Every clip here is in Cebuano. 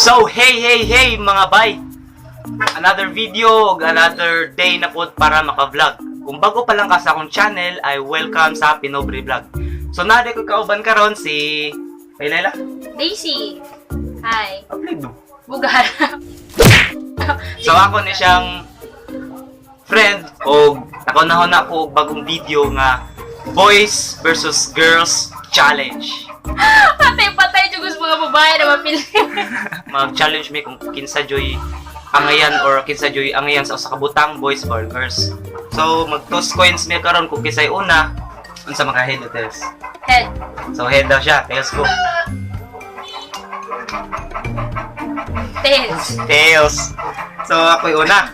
So, hey, hey, hey, mga bay! Another video, ug another day na po para maka-vlog. Kung bago pa lang ka sa akong channel, ay welcome sa Pinobre Vlog. So, naa ko kauban karon si kay Laila? Daisy. Hi. Upload no? Bugar. So, ako ni siyang friend o nakunahon na ako og bagong video nga Boys versus Girls Challenge. Patay-patay jud sa mga babae na mapili. Mag-challenge mi kung kinsa joy angayan or kinsa joy angayan sa usa ka butang, boys or girls. So mag-toss coins mi karon kung kinsay una, unsa maka head o tails. Head. So head daw siya, tails ko. Tails. Tails. So ako'y una.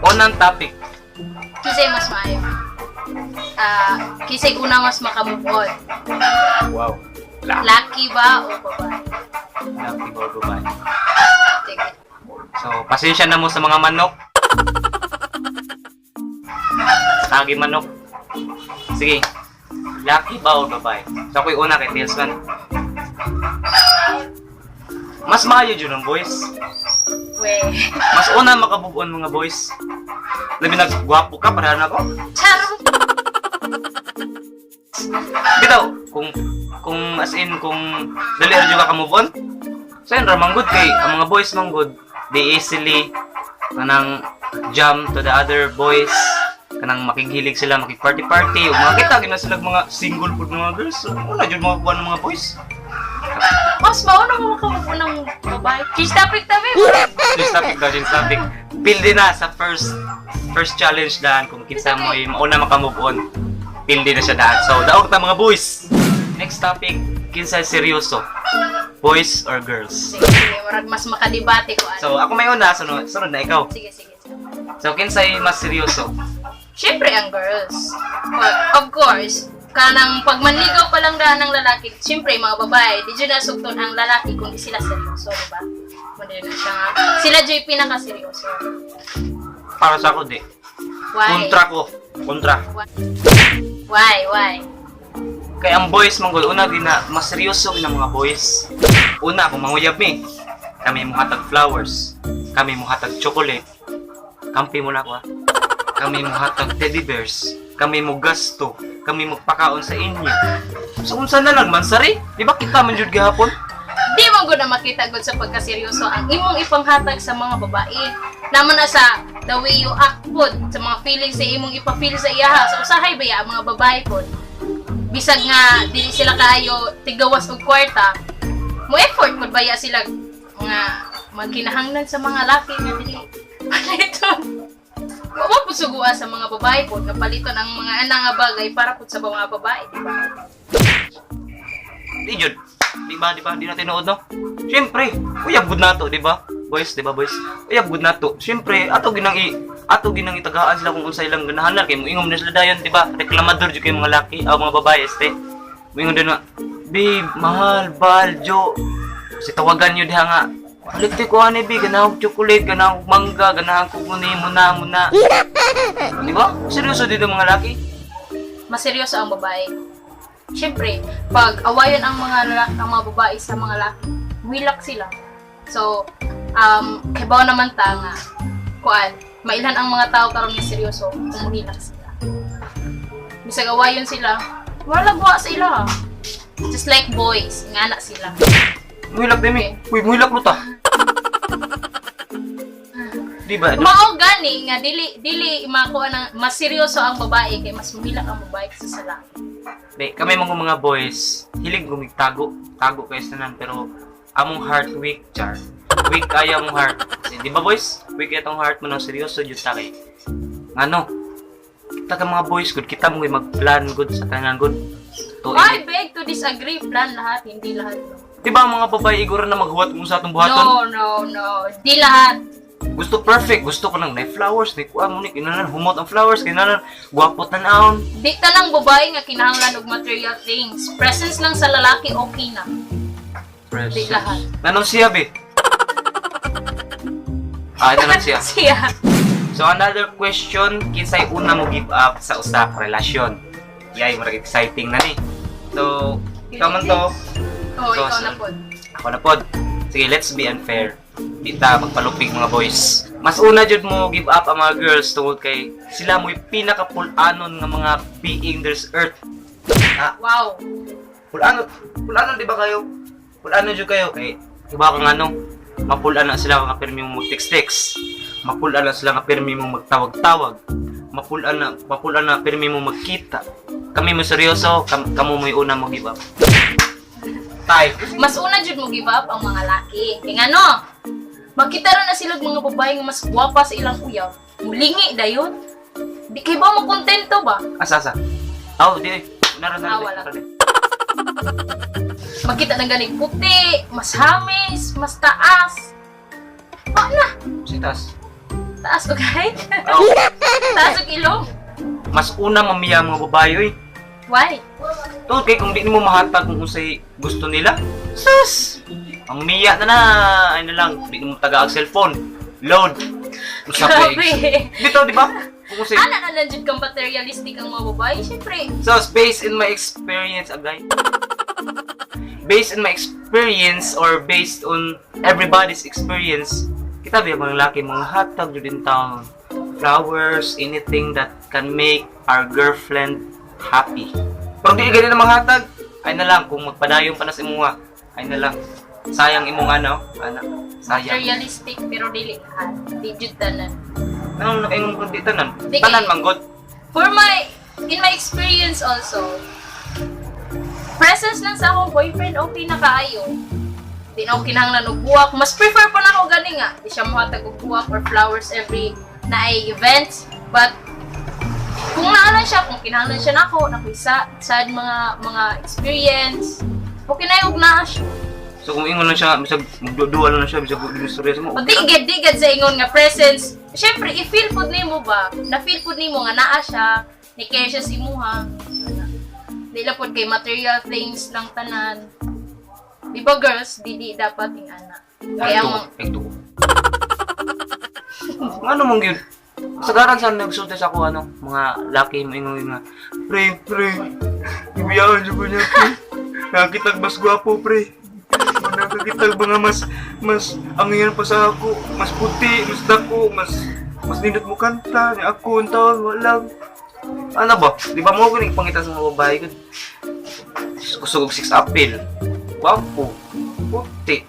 Unang topic. Kisay mas maayo? Ah, kisay una mas makamove on? Wow. Lucky. Lucky ba o babae? Lucky or babae? Sige. So pasensya na mo sa mga manok. Tagi manok. Sige. Lucky ba o babae? So ako'y una kay tails man. Mas maayo jud ang boys. We. Mas una makamove on mga boys. Labi nagwapo ka para na ako. Char. Bitaw, kung as in kung dali ra jud ka move on. So yun ra man good kay ang mga boys man good, they easily kanang jump to the other boys, kanang makighilig sila, makig-party party ug makita gina sila mga single pud mga girls. So wala jud mga kuan ng mga boys. Mas mauna mo makamove on ng babae. Change topic tabi. Change topic daw, change topic. Pildi na sa first first challenge daan kung kinsa mo ay mauna maka-move on. Pildi na siya daan. So, daog ta, mga boys. Next topic, kinsa seryoso? Boys or girls? Sige, sige. Murag mas makadebate ko ano. So, ako may una, sunod, sunod na ikaw. Sige, sige. Sige. So, kinsay mas seryoso? Siyempre ang girls. Well, of course, kanang pag manligaw pa lang daan ng lalaki, siyempre mga babae, di dyan nasugton ang lalaki kung di sila seryoso, di ba? Muna na siya nga. Sila dyan yung pinakaseryoso. Para sa ako, di. Why? Kontra ko. Kontra. Why? Why? Kaya ang boys, manggol, una, di na, mas seryoso gina mga boys. Una, kung manguyab mi, kami mo hatag flowers, kami mo hatag chocolate, kampi mo na ako ah. Kami mo hatag teddy bears, kami mo gasto, kami mo pakaon sa inyo. So unsa na lang man sari? Di ba kita man jud gihapon? Di man gud na makita gud sa pagkaseryoso ang imong ipanghatag sa mga babae. Naman na sa the way you act pod, sa mga feelings sa imong ipa-feel sa iyaha. So usahay ba ya ang mga babae pod? Bisag nga dili sila kaayo tigawas og kwarta, mo effort pod ba ya sila nga magkinahanglan sa mga laki nga dili paliton. Wa mo pud sugua sa mga babae pod nga paliton ang mga ana nga bagay para pud sa mga babae, di ba? Di jud. Di ba, di ba? Di na tinuod, no? Siyempre, uyab gud nato, di ba? Boys, di ba, boys? Uyab gud nato. Siyempre, ato ginang itagaan sila kung unsa ilang ganahanan kay moingom na sila dayon, di ba? Reklamador jud kay mga laki, aw mga babae este. Moingon din na, "Babe, mahal, bal, jo. Si tawagan niyo diha nga. Palit ko ani bi, ganahan kog chocolate, ganahan kog mangga, ganahan kog muni, muna, muna." Di ba? Seryoso dito mga laki. Mas seryoso ang babae. Siyempre, pag awayon ang mga lalaki, ang mga babae sa mga laki, wilak sila. So, kibaw naman ta nga, kuan, mailhan ang mga tao karon nga seryoso kung muhilak sila. Bisag awayon sila, wala wa sa ila. Just like boys, nga na sila. Muhilak din mi. Uy, muhilak mo ta. Di ba? Mao gani nga dili dili makuha ng mas seryoso ang babae kay mas muhilak ang babae kaysa sa lalaki. Di, kami mga boys, hilig gumigtago. Tago kayo sa tanan, pero among heart weak, char. Weak kayo among heart. Kasi, di ba boys? Weak itong heart mo nang seryoso, jud ta kay. Ano? Kita ka mga boys, good. Kita mo mag-plan good sa tanan good. To, I beg to disagree. Plan lahat, hindi lahat. Di ba ang mga babae iguro na maghuwat kung sa atong buhaton? No, no, no. Di lahat. Gusto perfect. Gusto ko lang na flowers. Ni kuha mo ni kinalan humot ang flowers. Kinalan gwapo tan-awon. Di tanang babae nga kinahanglan og material things. Presence lang sa lalaki, okay na. Di lahat. Nanon siya, be? Ah, nanon siya. Siya. So another question, kinsay una mo give up sa usa ka relasyon? Yay, murag exciting na ni. So, ikaw man to. Oh, So, ikaw na po. Ako na pod. Sige, let's be unfair. Di ta magpalupig, mga boys. Mas una jud mo give up ang mga girls tungod kay sila mo'y pinakapul-anon nga mga being this earth. Ah, pul-anon, pul-anon di ba kayo? Pul-anon jud kayo kay iba kang ano, mapul-an na sila nga pirmi mo mag-text-text. Mapul-an na sila nga pirmi mo magtawag-tawag. Mapul-an na pirmi mo magkita. Kami mo seryoso, kamo mo'y una mo give up. Tay. Mas una jud mo give up ang mga laki. Kay ngano? Makita ra na sila og mga babae nga mas gwapa sa ilang uyab. Mulingi dayon. Di kay ba mo kontento ba? Asa, asa? Oh, di. Nara, nara, Ah, di. wala. Nara, di. Makita ng ganing puti, mas hamis, mas taas. Wa na, Sitas. taas og height. Oh, Taas og ilong. mas una mamiya ang mga babae, oy. Why? Tungod kay kung di nimo mahatag kung unsay gusto nila, sus! Ang miya na na, ay na lang, di nimo taga ang cellphone. Load. Usa pa Grabe. Dito, di ba? Kung unsay. Ana na lang jud kang materialistic ang mga babae, syempre. So, based in my experience, agay. Based in my experience or based on everybody's experience, kita ba mga laki, mga hatag jud in town. Flowers, anything that can make our girlfriend happy. Pero di gani na mga hatag, ay na lang, kung magpadayon pa na sa imuha, ay na lang. Sayang imong ano, ana, sayang. Materialistic pero dili lahat. Di jud tanan. Anong nakaingon kung di tanan? Di Tanan manggod. For my in my experience also, presence lang sa akong boyfriend, okay na kaayo. Di na ako kinahanglan og buwak. Mas prefer pa na ako gani nga. Di siya mohatag og buwak or flowers every na ay events. But kung naa lang siya, kung kinahanglan siya nako, nakoy sa sad mga experience, okay na yung naa siya. So kung ingon lang siya, bisag magduduwa lang siya, bisag di mo mo. O di gid sa ingon nga presence. Syempre, i-feel pud nimo ba? Na-feel pud nimo nga naa siya, ni care siya sa imuha. Di lang pud kay material things lang tanan. Di ba girls, di dapat ing ana. Kaya Ito, ang ito. Ano mong yun? Sagaran sa nagsulti sa ako, ano, mga laki mo ingon nga, "Pre, pre, ibiyaan niyo ko niya, pre. Nakakitag mas gwapo, pre. Nakakitag mga mas, ang iyan pa sa ako, mas puti, mas dako, mas nindot mo kanta, ni ako, ang taon, walang." Ano ba? Di ba mo ko pangita sa mga babae ko? Kusog og six apple. Gwapo. Puti.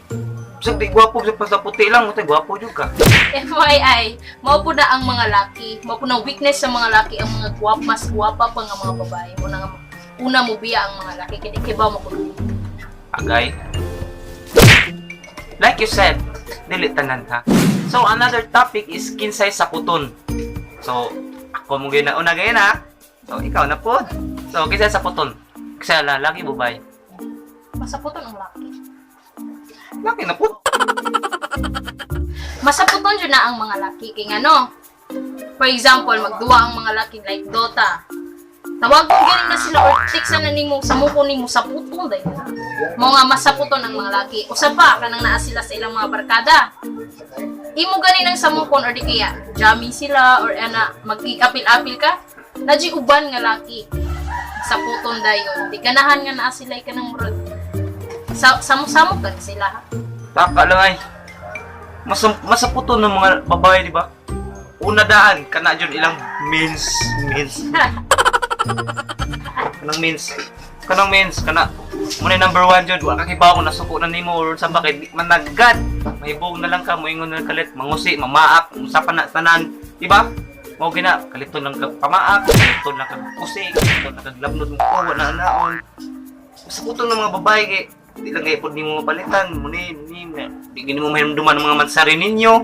Bisag di gwapo, bisag basta puti lang, utay gwapo jud ka. FYI, mao po na ang mga laki, mao po na weakness sa mga laki ang mga gwap, mas gwapa pa nga mga babae. Una nga una mo biya ang mga laki kay di kay ba mo kuno. Agay. Like you said, dili tanan ha. So another topic is kinsay sakuton. So ako mo gyud na una gayon ha. So ikaw na pod. So kinsay sakuton? Kasi laki babae. Masaputon ang laki. Laki na pod. Masaputon jud na ang mga laki kay ngano. For example, magduwa ang mga laki like Dota. Tawagon gani na sila or text na nimo sa muko nimo sa putol dahil. Mo nga masaputon ang mga laki. Usa pa kanang naa sila sa ilang mga barkada. Imo gani nang samukon or di kaya jamming sila or ana magig-apil-apil ka. Nadji uban nga laki. Sa puton dayon. Di ganahan nga naa sila kanang murag sa samo-samo ka sila ha. Taka lang ay. Mas masaputon ng mga babae, di ba? Una daan kana jud ilang means means. Kanang means. Kanang means kana. Muna number one jud, wa ka kibaw kung nasuko na nimo or sa bakit di man nagad. Mahibog na lang ka, moingon na lang kalit, mangusi, mamaak, usapan na tanan, di ba? Mao gina, kaliton lang kag pamaak, kaliton lang kag kusi, kaliton lang kag labnod mo ko, wala naon. Masaputon ng mga babae kay di lang kay pud nimo mapalitan, muni ni di gini mo mahinumduman ang mga mansari ninyo.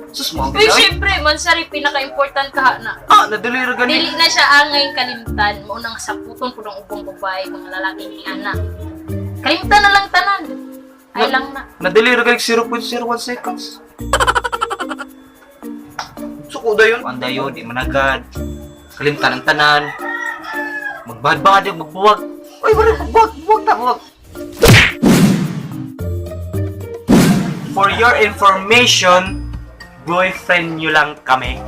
Sus mo ang Uy, gina. syempre, mansari pinaka-important ka na. Ah, nadali ra gani. Dili na siya angay kalimtan. Maunang saputon po ng ubang babae, mga lalaki ni ana. Kalimtan na lang tanan. Ay lang na. Nadali ra gani 0.01 seconds. Suko dayon. Ang dayon, di managad. Kalimtan ang tanan. Magbadbad, magbuwag. Uy, wala, magbuwag, buwag ta, buwag. For your information, boyfriend nyo lang kami.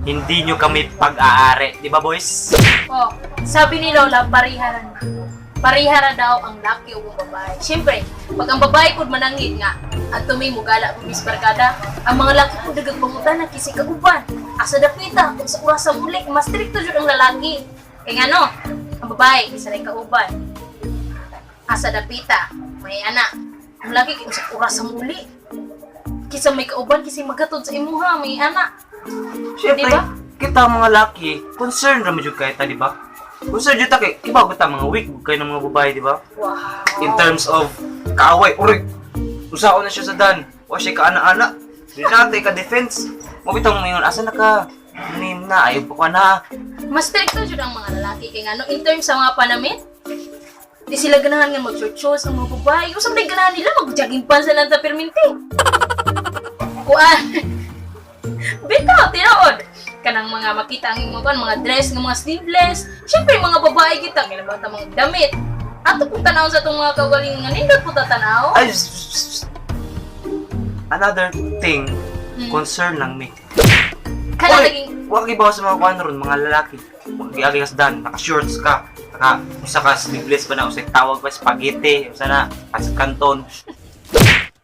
Hindi nyo kami pag-aari. Di ba, boys? Oh, sabi ni Lola, pariharan. Parehara daw ang laki ug ang babae. Siyempre, pag ang babae pud manangit nga adto may mugala pud mis barkada, ang mga laki pud dagang pangutana kinsa kauban. Asa dapita, kung sa oras sa muli, mas strikto jud ang lalaki. Kay ngano, ang babae kinsa ray kauban. Asa dapita, may anak. Ang laki kay sa oras sa muli. Kinsa may kauban, kinsa magatod sa imuha, may anak. Siyempre, Di ba? Kita mga laki, concern ra jud kay ta, di ba? Concern jud ta kay iba ta mga weak kay ng mga babae, di ba? Wow. In terms of kaaway, uy, usaon na siya sa dan. Wa siya kaana-ana. Di na ka defense. Mo bitong ngayon, asa na ka? Nim na, ayaw pa ka na. Mas strikto jud ang mga lalaki kay ngano in terms sa mga panamit. Di sila ganahan nga mag-short ang mga babae. Usa man ganahan nila mag-jogging pants na lang sa perminti. Kuan. Bitaw tinuod. Kanang mga makita ang imong kuan, mga dress nga mga sleeveless. Syempre mga babae kita kay ta mga damit. Ato pong tanaw sa atong mga kaugalingon nga nindot po ta tanaw. Ay, shh, shh, shh. Another thing, concern lang mi. Kana Oy, naging wa kibaw sa mga kuan ron, mga lalaki. Giagi ka sa dan, naka-shorts ka, naka usa ka sleeveless pa na, usa tawag pa spaghetti, usa na pasit canton.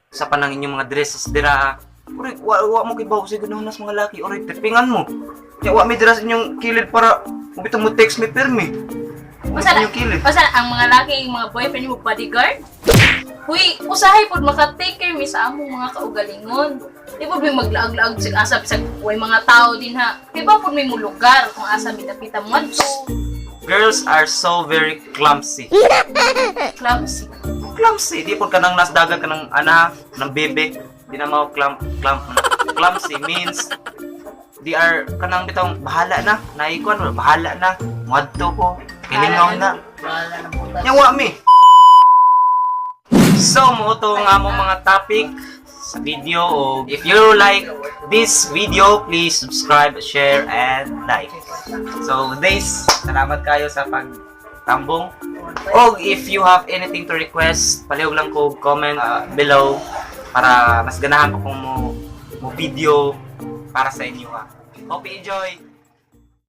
Usa pa nang inyong mga dresses dira. Uri, wa mo kibaw sa ganahan sa mga laki. Uri, tripingan mo. Nya wa mi dira sa inyong kilid para mubitong mo text mi pirmi. Basta na, Inyong kilid. basta ang mga laki, yung mga boyfriend mo, bodyguard. Huy, usahay pod maka-take care mi sa among mga kaugalingon. Di po may maglaag-laag sa asa bisag way mga tao din ha. Di ba pod may mulugar kung asa mi dapita mo adto. Girls are so very clumsy. Clumsy. Clumsy, di po ka nang nasdagan ka ng ana, ng bebe. Di na mao clump, clump. Clumsy means they are kanang bitong bahala na, naikuan wala bahala na, muadto ko, kilingaw na. Bahala na po tayo. Yawa mi. So, mo to nga mo mga topic sa video o if you like this video, please subscribe, share, and like. So, guys, salamat kayo sa pagtambong. O if you have anything to request, palihog lang ko comment below para mas ganahan ko kung mo video para sa inyo ha. Hope you enjoy!